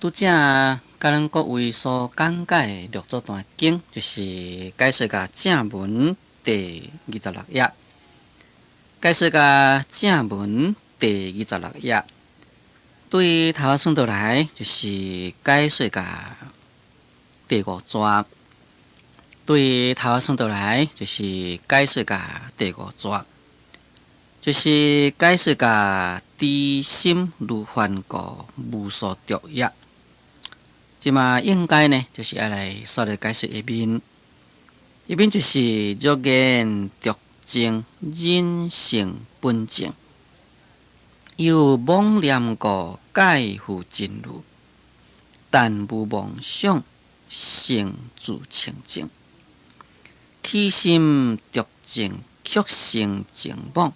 拄才共咱各位所講解的六祖壇經，就是解說甲正文第二十六頁。解說甲正文第二十六頁，對頭仔算倒來，就是解說甲第五逝。對頭仔算倒來，就是解說甲第五逝，就是解說甲知心如幻故，無所著業。這馬應該呢，就是愛來煞來解說下面，下面就是若言著證人性本淨，由妄念故蓋覆真如，但無妄想，性自清淨。起心著證，卻成淨妄。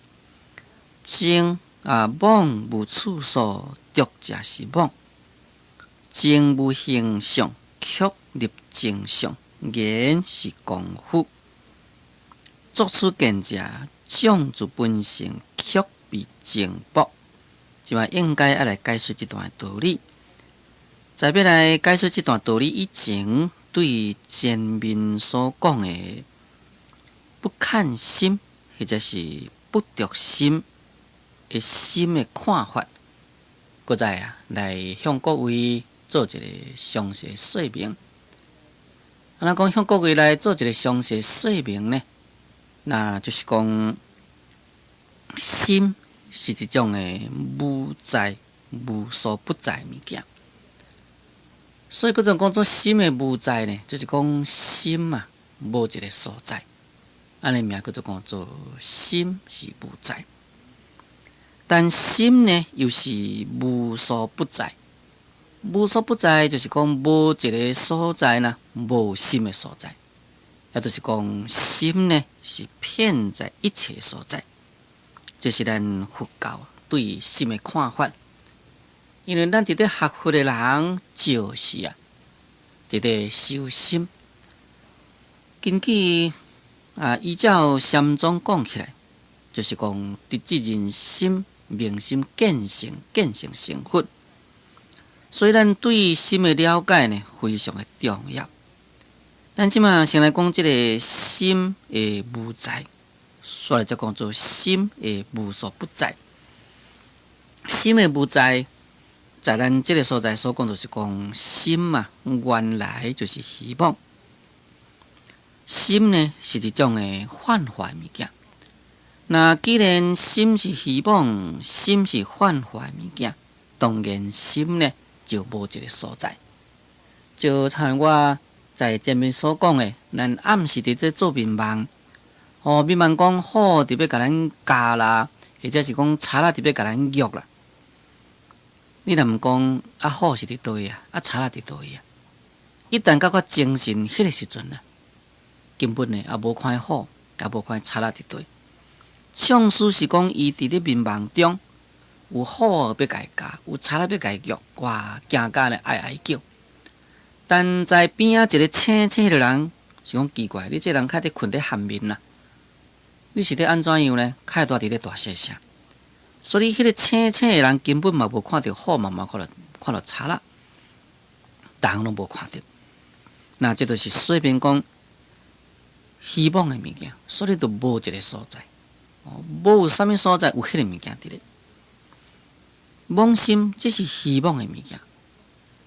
淨啊妄無處所，著者是妄。淨無形相，卻立真相，言是功夫。作此見者，障住本性，卻被淨縛。這馬應該愛來解說這段道理。在欲來解說這段道理以前，對前面所講的不看心，或者是不著心的心的看法，閣再啊來向各位做一個詳細說明。按怎講向各位來做一個詳細說明呢？那就是講心是一種的無在、無所不在物件。所以，閣種講做心的無在呢，就是講心啊，無一个所在。按呢名叫做講做心是無在。但心呢，又是無所不在。無所不在，就是講無一个所在呢，無心的所在。也就是講心呢，是遍在一切所在。這是咱佛教對心的看法。因為咱佇咧學佛的人，就是啊，佇咧修心。根據啊，依照禪宗講起來，就是講直指人心，明心見性，見性成佛。所以咱對心的了解呢，非常的重要。咱這馬先來講這个心的無在，煞來才講做心的無所不在。心的無在，在咱這个所在所講，就是講心嘛，原來就是虛妄。心呢是一種的幻化物件。那既然心是虛妄，心是幻化物件，當然心呢就無一个所在。就像我在前面所講的，咱暗時佇咧做眠夢，哦，眠夢講虎佇欲共咱咬啦，或者是講賊仔佇欲共咱虐啦。你若毋講啊，虎是佇佗位啊，啊賊仔佇佗位啊？一旦感覺精神彼个時陣啊，根本呢也無看見虎，也無看見賊仔佇佗位。縱使是講伊佇咧眠夢中有虎欲共伊咬，有賊仔欲共伊虐，哇，驚甲呢哀哀叫。但在邊仔一个醒醒的人是講奇怪，你這个人較佇睏佇頷眠啦，你是咧按怎樣呢？較會佇咧大細聲。所以彼个醒醒的人根本嘛無看著虎，嘛無看著賊仔，逐項攏無看著。那這就是說明講虛妄的物件，所以就無一个所在，無有啥物所在有彼个物件佇咧。妄心這是虛妄的物件，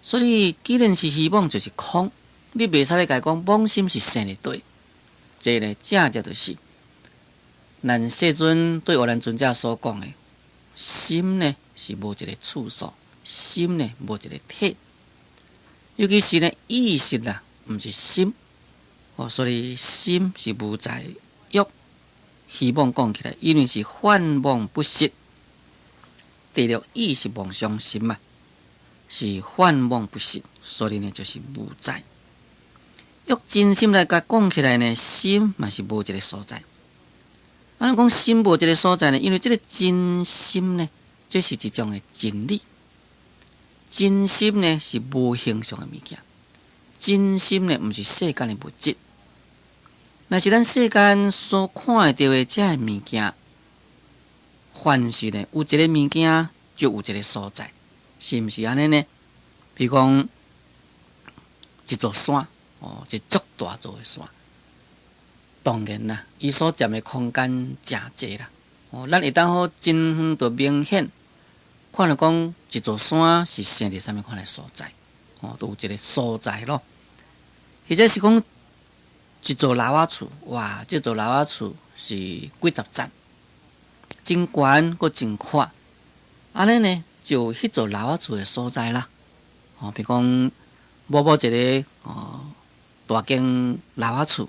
所以既然是虛妄，就是空。你袂使咧共伊講妄心是生佇佗，這呢正正就是咱世尊對阿難尊者所講的。心呢是無一个處所，心呢無一个體，尤其是呢意識啦，毋是心，哦，所以心是無在。欲虛妄講起來，因為是幻妄不實，第六意識妄想心嘛，是幻妄不實，所以呢就是無在。欲真心來共講起來呢，心嘛是無一个所在。按怎講心無一个所在呢？因為這个真心呢，這是一種的真理。真心呢是無形象的物件，真心呢毋是世間的物質。若是咱世間所看會著的這个物件，凡是呢有一个物件，就有一个所在，是毋是按呢呢？比如講一座山，哦，一足大座的山，當然啦，伊所佔的空間誠濟啦。哦，咱會當好真遠就明顯看著講一座山是生佇啥物款的所在，哦，都有一个所在咯。或者是講一座樓仔厝，哇，這座樓仔厝是幾十層，真懸閣真闊，按呢呢就有彼座樓仔厝的所在啦。哦，比如講某某一个哦大間樓仔厝，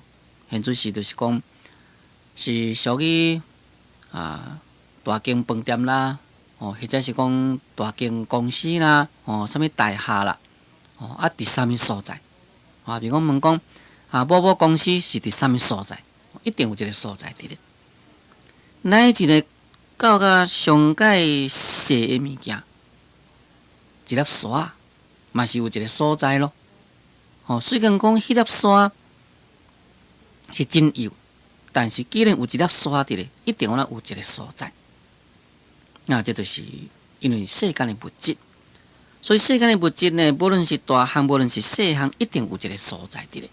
現陣時就是講是屬於啊大間飯店啦，哦，或者是講大間公司啦，哦，啥物大廈啦，哦，啊，佇啥物所在？啊，比如講問講啊，某某公司是佇啥物所在？一定有一个所在佇咧。乃一个到甲上蓋細的物件，一粒沙嘛是有一个所在咯。哦，雖然講彼粒沙是真幼，但是既然有一粒沙佇咧，一定有有一个所在。那這就是因為世間的物質，所以世間的物質呢，無論是大項，無論是細項，一定有一个所在佇咧。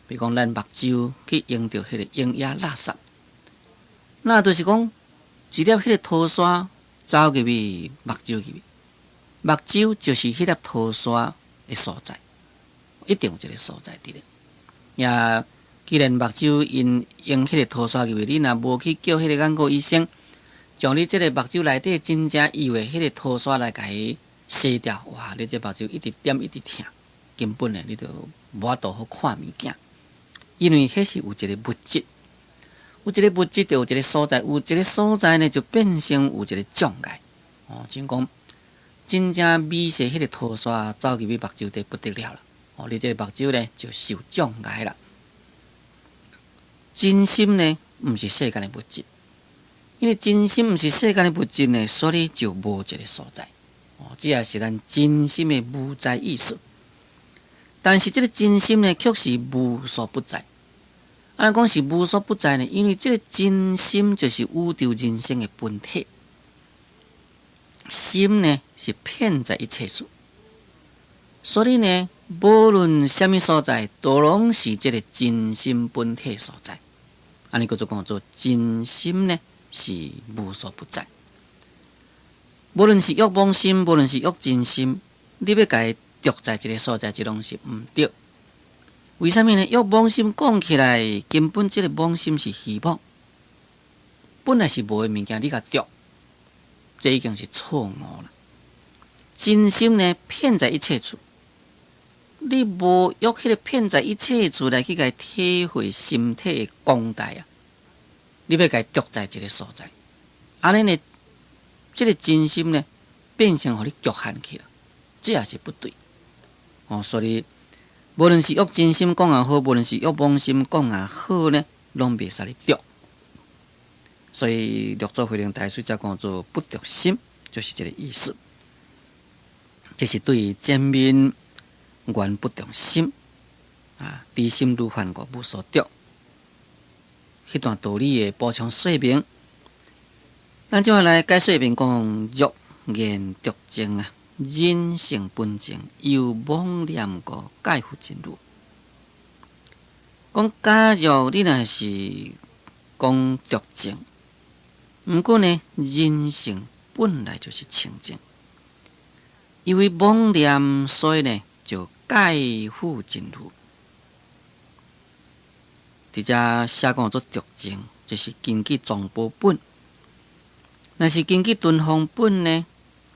比如講，咱目睭去用著彼个營養垃圾，那就是講一粒彼个塗沙走入去目睭入去，目睭就是彼粒塗沙的所在，一定有一个所在佇咧。也既然目睭因用彼个塗沙入去，你若無去叫彼个眼科醫生，將你這个目睭內底真正幼的彼个塗沙來共伊洗掉，哇！你這目睭一直點一直疼，根本呢，你就無法度好看物件，因為彼是有一个物質，有一个物質就有一个所在，有一个所在呢就變成有一个障礙。哦，像講真正微細彼个塗沙走入去目睭底不得了啦！哦，你這个目睭呢就受障礙啦。真心呢，毋是世間的物質，因為真心毋是世間的物質呢，所以就無一个所在。哦，這也是咱真心的無在意思。但是這个真心呢，卻是無所不在。按呢講是無所不在呢，因為這个真心就是宇宙人生的本體。心呢是遍在一切處，所以呢，無論啥物所在，都攏是這个真心本體所在。按呢叫做講做真心呢，是無所不在。無論是約妄心，無論是約真心，你欲共伊著在一个所在，這攏是毋對。為啥物呢？約妄心講起來，根本這个妄心是虛妄，本來是無的物件，你共著，這已經是錯誤啦。真心呢，遍在一切處，你無約彼个遍在一切處來去共伊體會心體的廣大啊！你欲共伊著在一个所在，按呢呢，這个真心呢，變成予你局限去啦，這也是不對。哦，所以無論是約真心講也好，無論是約妄心講也好呢，攏袂使你著。所以六祖慧能大師才講做不著心，就是這个意思。這是對前面願不著心啊，知心如幻故無所著，彼段道理的補充說明。咱這擺來解說明講，若言著淨啊，人性本淨，由妄念故蓋覆真如。講假若你若是講著淨，毋過呢，人性本來就是清淨，因為妄念，所以呢就蓋覆真如。佇遮寫講做著淨，就是根據藏寶本。若是根據敦煌本呢，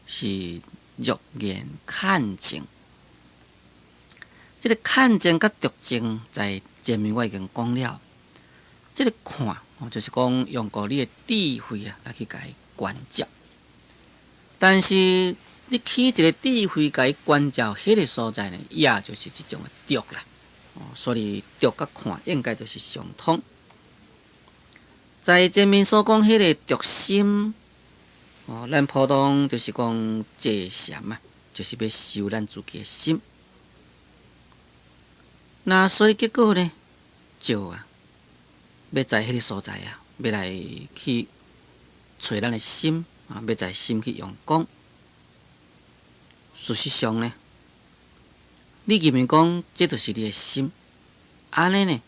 是若言看淨。這个看淨佮著淨，在前面我已經講了。這个看，哦，就是講用過你的智慧啊，來去共伊觀照。但是你起一个智慧共伊觀照，彼个所在呢，也就是一種的著啦。哦，所以著佮看應該就是相通。在前面所講彼个著心，哦，咱普通就是講坐禪啊，就是欲修咱自己的心。那所以結果呢，就啊，欲在彼个所在啊，欲來去揣咱的心啊，欲在心去用功。事實上呢，你認為講這就是你的心，按呢呢，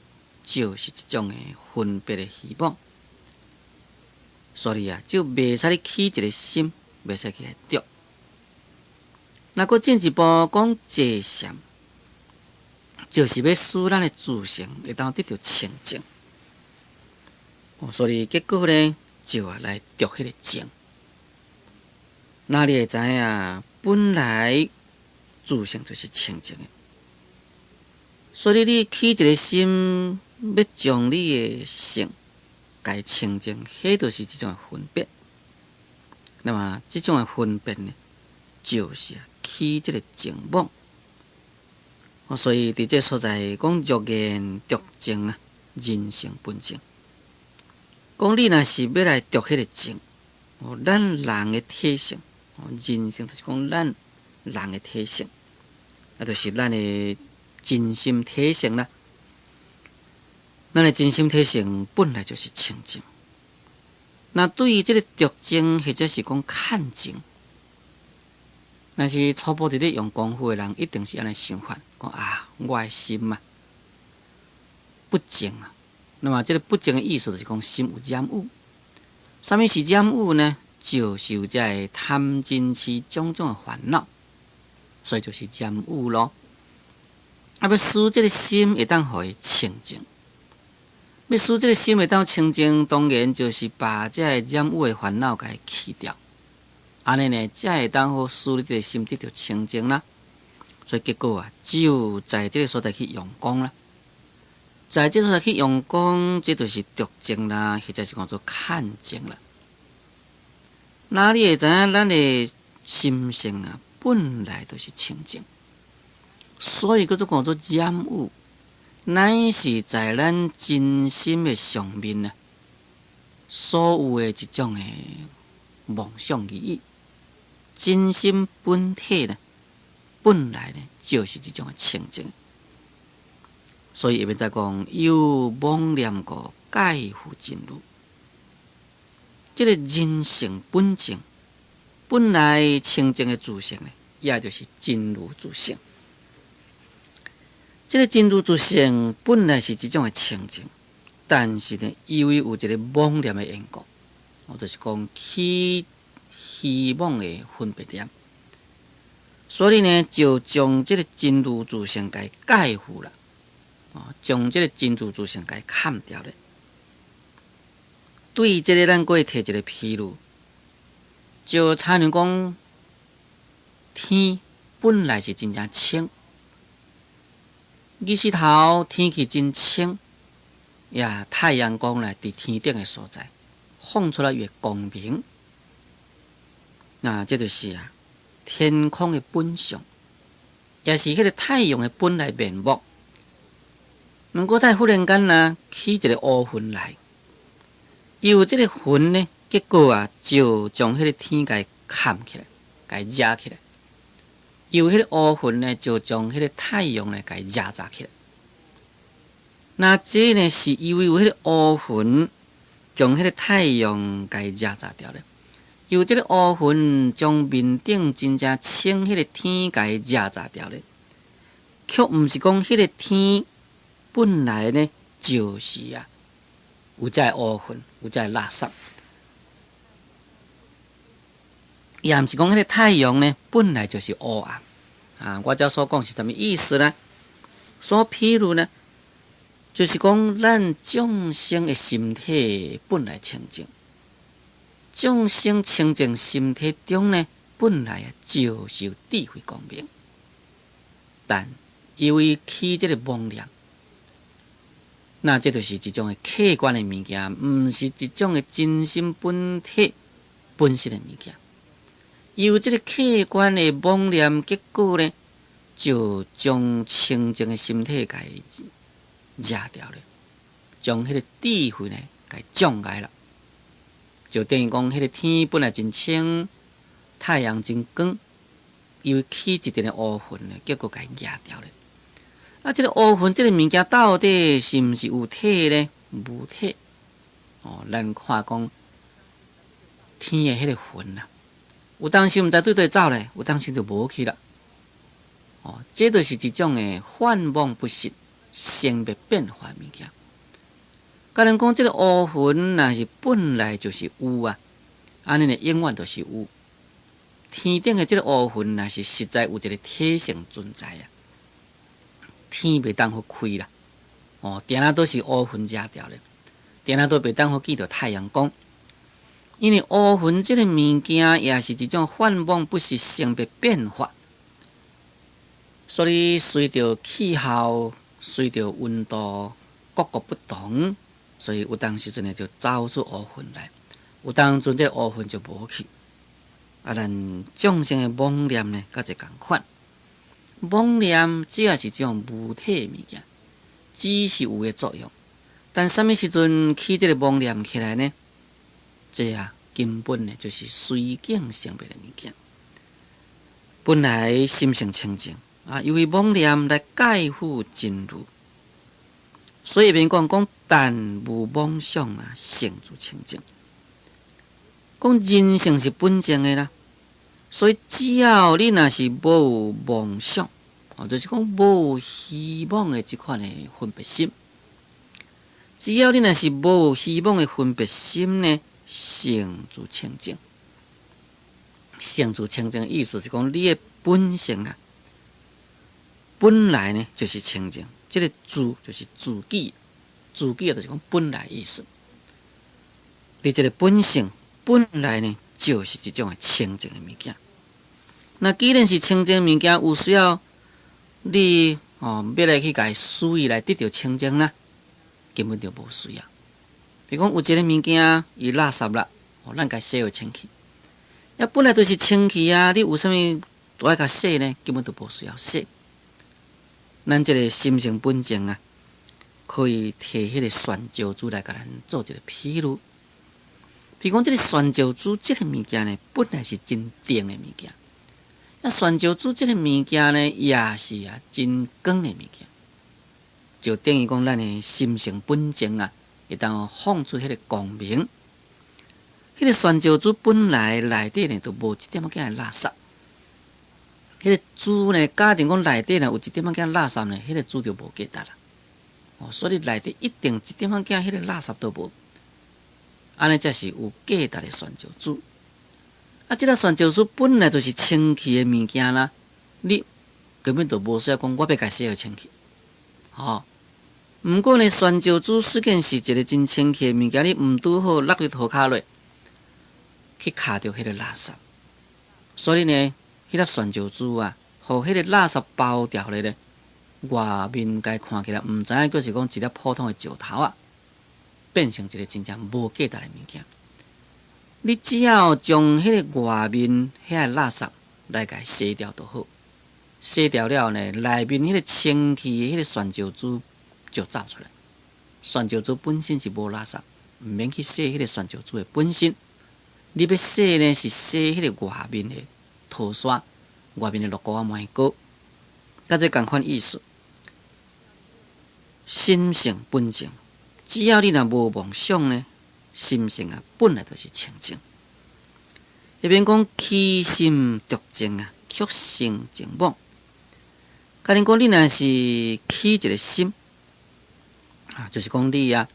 就是一種的分別的虛妄。所以啊，就袂使你起一个心，袂使去來著。若閣進一步講坐禪，就是欲使咱的自性會當得著清淨。所以結果呢，就啊來著彼个淨。那你會知影，本來自性就是清淨的，所以你起一个心，欲將你的性共清淨，彼就是一種分別。那麼這種的分別呢，就是起這个淨妄。所以佇這所在講，若言著淨啊，人性本淨。講你若是欲來著彼个淨，咱人的體性，人性就是講咱人的體性，啊，就是咱的真心體性啦。咱的真心體性本來就是清淨。那對於這个著淨，或者是講看淨，若是初步佇咧用功夫的人，一定是按呢想法，講啊，我的心啊不淨啊。那麼這个不淨的意思就是講心有染污。啥物是染污呢？就是有這个貪嗔癡種種的煩惱，所以就是染污囉。啊，欲使這个心會當予伊清淨，欲使這个心會當清淨，當然就是把這个染污的煩惱共伊去掉。按呢呢，才會當予使你這个心得著清淨啦。所以結果啊，就在這个所在去用功啦。在這所在去用功，這就是著淨啦，或者是講做看淨啦。那你會知影，咱的心性啊，本來就是清淨，所以叫做講做染污，乃是在咱真心的上面啊，所有的一種的妄想而已。真心本體呢，本來呢就是這種的清淨。所以下面再講，由妄念故，蓋覆真如。這个人性本淨，本來清淨的自性呢，也就是真如自性。這个真如自性本來是這種的清淨，但是呢，因為有一个妄念的緣故，就是講起虛妄的分別念，所以呢，就將這个真如自性共蓋覆了。將這个真如自性共崁掉咧。對這个，咱閣會提一个譬喻，就親像講天本來是真正清，日時頭天氣真清，呀，太陽光來佇天頂的所在，放出來伊的光明，那這就是啊天空的本相，也是彼个太陽的本來面目。毋過，他忽然間啊，起一个烏雲來，由這个雲呢，結果啊，就將彼个天共崁起來，共遮起來。由彼个烏雲呢，就將彼个太陽呢，共遮罩起來。那這呢，是因為有彼个烏雲將彼个太陽共遮罩掉咧。由這个烏雲將面頂真正清彼个天共遮罩掉咧，卻毋是講彼个天本來呢，就是啊，有這个烏雲，有這个垃圾，也毋是講彼个太陽呢，本來就是烏暗啊。我這所講是啥物意思呢？所譬如呢，就是講咱眾生的心體本來清淨，眾生清淨心體中呢，本來啊就是有智慧光明，但因為起這个妄念，那這就是一種的客觀的物件，毋是一種的真心本體本身的物件。由這个客觀的妄念，結果呢，就將清淨的心體共遮掉了，將彼个智慧呢共障礙了。就等於講，彼个天本來真清，太陽真光，因為起一陣的烏雲呢，結果共遮掉了。啊，這个烏雲這个物件到底是毋是有體呢？無體。咱看講天的彼个雲啊，有當時毋知對佗走咧，有當時就無去啦。哦，這就是一種的幻妄不實、生滅變化的物件。共咱講這個烏雲若是本來就是有啊，按呢呢永遠就是有。天頂的這個烏雲若是實在有一個體性存在啊，天袂當予開啦。哦，定定都是烏雲遮著咧，定定都袂當予見著太陽光。因為烏雲這個物件也是一種幻妄不實、生滅變化，所以隨著氣候、隨著溫度各個不同，所以有當時陣呢就走出烏雲來，有當陣這個烏雲就無去。啊，咱眾生的妄念呢，佮這仝款。妄念只也是一種無體的物件，只是有的作用。但啥物時陣起這個妄念起來呢？這啊根本呢就是隨境生滅的物件。本來心性清淨啊，由於妄念來蓋覆真如，所以免講講，但無妄想啊，性自清淨。講人性是本淨的啦，所以只要你若是無妄想，哦，就是講無希望的這款的分別心。只要你若是無希望的分別心呢，性自清淨。性自清淨的意思是講，你的本性啊，本來呢就是清淨。這個自就是自己，自己就是講本來意思。你這個本性本來呢就是一種清淨的物件。那既然是清淨物件，有需要你哦欲來去共伊使伊來得著清淨啦？根本就無需要。比如講有一個物件伊垃圾啦，哦，咱共洗予清氣。啊，本來就是清氣啊，你有啥物都愛共洗呢？根本就無需要洗。咱這個心性本淨啊，可以提彼個旋石珠來共咱做一個譬喻。比如講，這個旋石珠這個物件呢，本來是真定的物件。啊，旋石珠這個物件呢，也是啊真光的物件。就等於講，咱的心性本淨啊，會當放出彼個光明。彼個旋石珠本來內底呢，就無一點仔仔的垃圾。彼個珠呢，假定講內底呢有一點仔仔垃圾呢，彼個珠就無價值啦。哦，所以內底一定一點仔仔彼個垃圾都無，按呢才是有價值的旋石珠。啊，這個旋石珠本來就是清氣的物件啦，你根本就無需要講我欲共洗予清氣，吼。毋過呢，旋石珠雖然是一個真清氣的物件，你毋拄好落佇塗跤落去卡著彼個垃圾，所以呢，彼粒旋石珠啊，予彼個垃圾包著咧咧，外面共看起來毋知影，閣是講一粒普通的石頭啊，變成一個真正無價值的物件。你只要將彼個外面遐个垃圾來共洗掉就好，洗掉了呢，內面彼個清氣的彼個旋石珠就走出來。旋石珠本身是無垃圾，毋免去洗彼個旋石珠的本身。你欲洗呢，是洗彼個外面的塗刷，外面的露膏仔糜膏，佮這仝款意思。心性本淨，只要你若無妄想呢，心性啊本來就是清淨。彼邊講起心著淨啊，卻生淨妄。共恁講，你若是起一個心，啊，就是講你啊，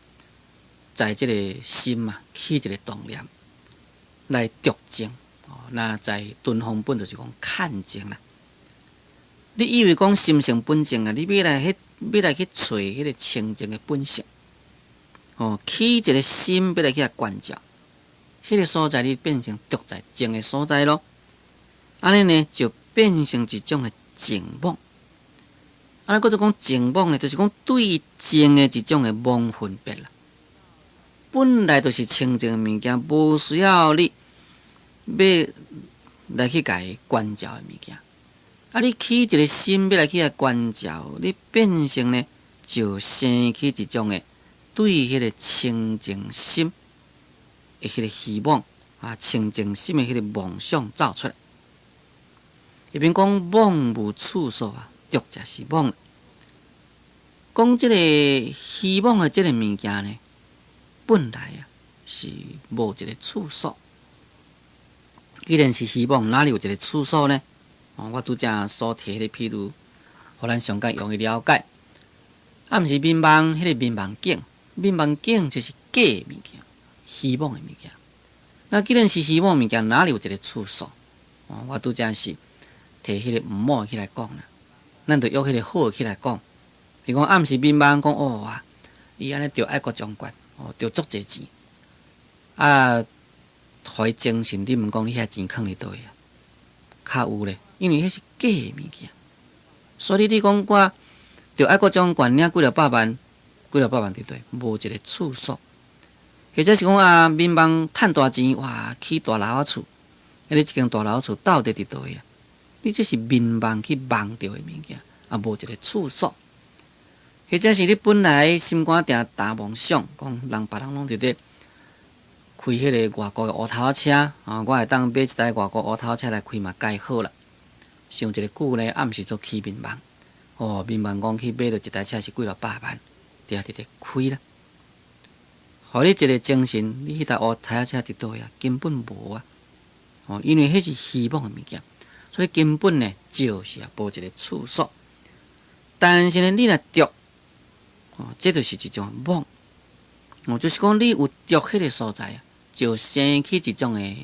在這個心啊，起一個動念來著淨。哦，那在敦煌本就是講看淨啦。你以為講心性本淨啊？你欲來彼欲來去揣彼個清淨的本性。哦，起一個心欲來去共觀照，彼個所在你變成著在淨的所在囉。按呢呢就變成一種的淨妄。按呢閣做講淨妄呢，就是講對淨的一種的妄分別啦。本來就是清淨的物件，無需要你欲來去共伊觀照的物件。啊，你起一個心欲來去共觀照，你變成呢就生起一種的對彼個清淨心的彼個希望啊，清淨心的彼個妄想走出來。彼邊講妄無處所啊，著才是妄。講這個希望的這個物件呢，本來啊是無一個處所。既然是希望，哪裡有一個處所呢？哦，我拄才所提的譬如，予咱上較容易了解。啊，毋是眠夢，彼个眠夢境，眠夢境就是假的物件，虛妄的物件。那既然是虛妄物件，哪裡有一个處所？哦，我拄才是提彼个毋好起來講啦，咱就約彼個好的起來講。比如講暗時眠夢講哦啊，伊按呢著愛國獎券，哦，著足濟錢，啊，予伊精神，你毋講你遐錢囥佇佗位啊？較有咧，因為彼是假的物件。所以你講我著愛國獎券領幾若百萬，幾若百萬佇佗，無一个處所。或者是講啊，眠夢趁大錢，哇，起大樓仔厝，啊，你這間大樓厝到底佇佗位啊？你這是眠夢去夢著的物件，啊，無一个處所。或者是你本來心肝定打夢想，講人別人攏佇咧開彼个外國的烏頭車，啊，我會當買一台外國烏頭車來開嘛，蓋好啦。想一个久呢，暗時做起眠夢，哦，眠夢講去買著一台車是幾若百萬，佇遐佇咧開啦。予你一个精神，你彼台烏頭車佇佗位啊？根本無啊！哦，因為彼是虛妄的物件，所以根本呢就是啊無一个處所。但是呢，你若著，哦，這就是一種妄，哦，就是講你有著彼个所在啊，就生起一種的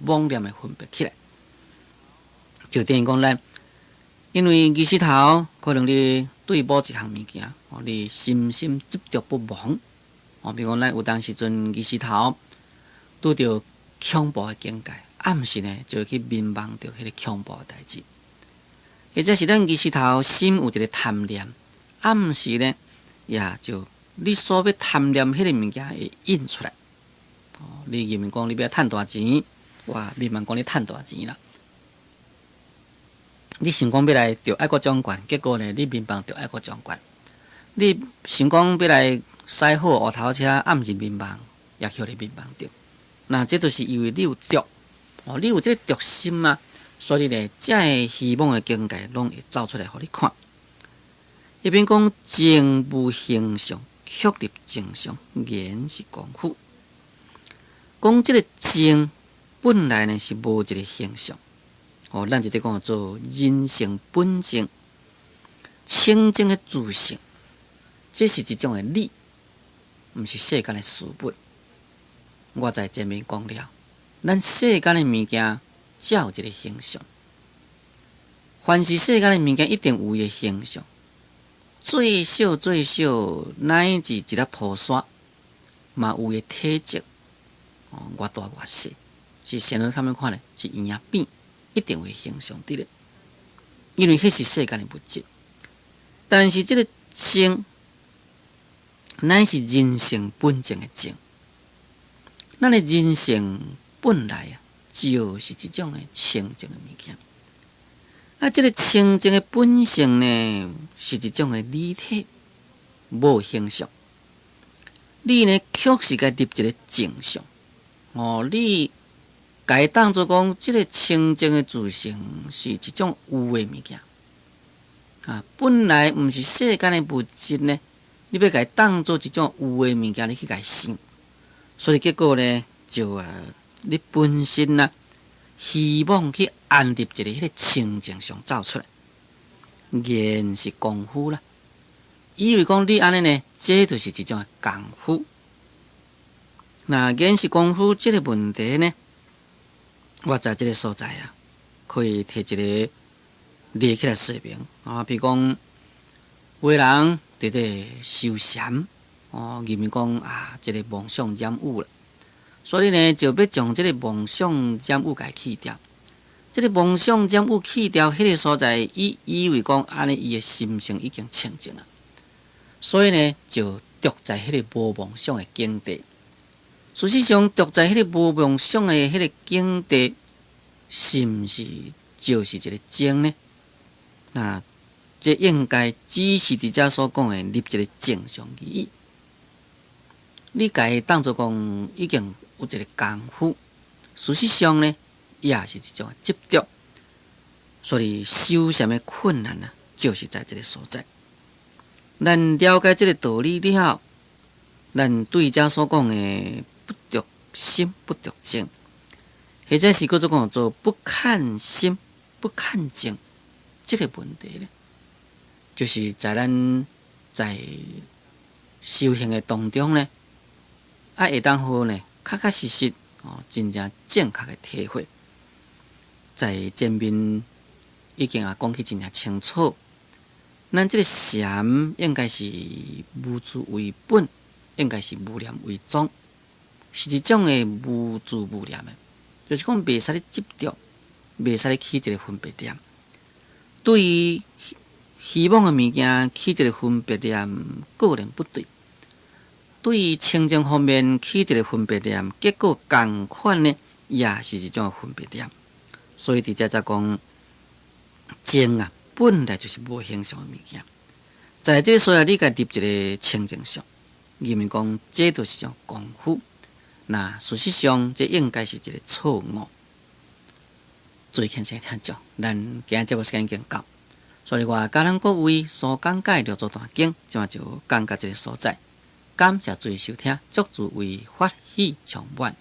妄念的分別起來，就等於講咱因為意識頭可能你對某一項物件，哦，你深深執著不忘，哦，比如講咱有當時陣意識頭拄著恐怖的境界，暗時呢就會去眠夢著彼个恐怖的代誌，或者是咱意識頭心有一个貪念，暗時呢，也就你所欲貪念彼个物件會印出來。哦，你認為講你欲趁大錢，哇，眠夢講你趁大錢啦。你想講欲來著愛國獎券，結果呢，你眠夢著愛國獎券。你想講欲來駛好烏頭車，暗時眠夢也予你眠夢著。那這就是因為你有著，哦，你有這個著心啊，所以呢，這个虛妄的境界攏會走出來予你看。彼邊講淨無形相，卻立淨相，言是功夫。講這个淨本來呢是無一个形相，哦，咱就佇講做人性本淨，清淨的自性，這是一種的理，毋是世間的事物。我在前面講了，咱世間的物件才有一个形象，凡是世間的物件一定有伊的形象。最小最小，乃至一粒塗沙，嘛有伊的體積，哦，偌大偌細，是啥物較款呢？是圓仔扁，一定會形象佇咧。因為彼是世間的物質，但是這个淨，乃是人性本淨的淨。咱的人性本來啊，就是一種的清淨的物件。啊，這个清淨的本性呢，是一種的理體，無形象。你呢，卻是共立一个淨相。哦，你共伊當做講，這个清淨的自性是一種有的物件。啊，本來毋是世間的物質呢，你欲共伊當做一種有的物件，你去共伊想，所以結果呢，就啊，你本身啊，希望去安立一个彼个清淨相走出來，言是功夫啦。以為講你按呢呢，這就是一種功夫。那言是功夫這个問題呢，我在這个所在啊，可以提一个例起來說明啊。比如講，有的人佇咧修禪，哦，認為講啊，這个妄想染污啦。所以呢，就欲將這个妄想染污共去掉。這个妄想染污去掉，彼个所在，伊以為講按呢，伊的心性已經清淨啊。所以呢，就著在彼个無妄想的境地。事實上，著在彼个無妄想的彼个境地，是毋是就是一个淨呢？那這應該只是佇遮所講的立一个淨相而已。你共伊當做講已經有一个功夫，事實上呢，也是一種執著。所以修禪的困難啊，就是在這个所在。咱了解這个道理了後，咱對遮所講的不著心、不著境，或者是閣做講做不看心、不看境，這个問題呢，就是在咱在修行的當中呢，啊會當予呢，確確實實哦，真正正確的體會。在前面已經也講起真正清楚，咱這個禪應該是無住為本，應該是無念為宗，是一種的無住無念的，就是講袂使咧執著，袂使咧起一個分別念。對於虛妄的物件起一個分別念，固然不對；對於清淨方面起一個分別念，結果仝款呢，也是一種分別念。所以佇遮才講，淨啊，本來就是無形象的物件。在這個所在，你共立一個清淨相，認為講這就是一種功夫。那事實上，這應該是一個錯誤。注意聽聽眾，咱今日節目時間已經到，所以我共咱各位所講解六祖壇經，這馬就講到這個所在。感謝注意收聽，祝諸位法喜充滿。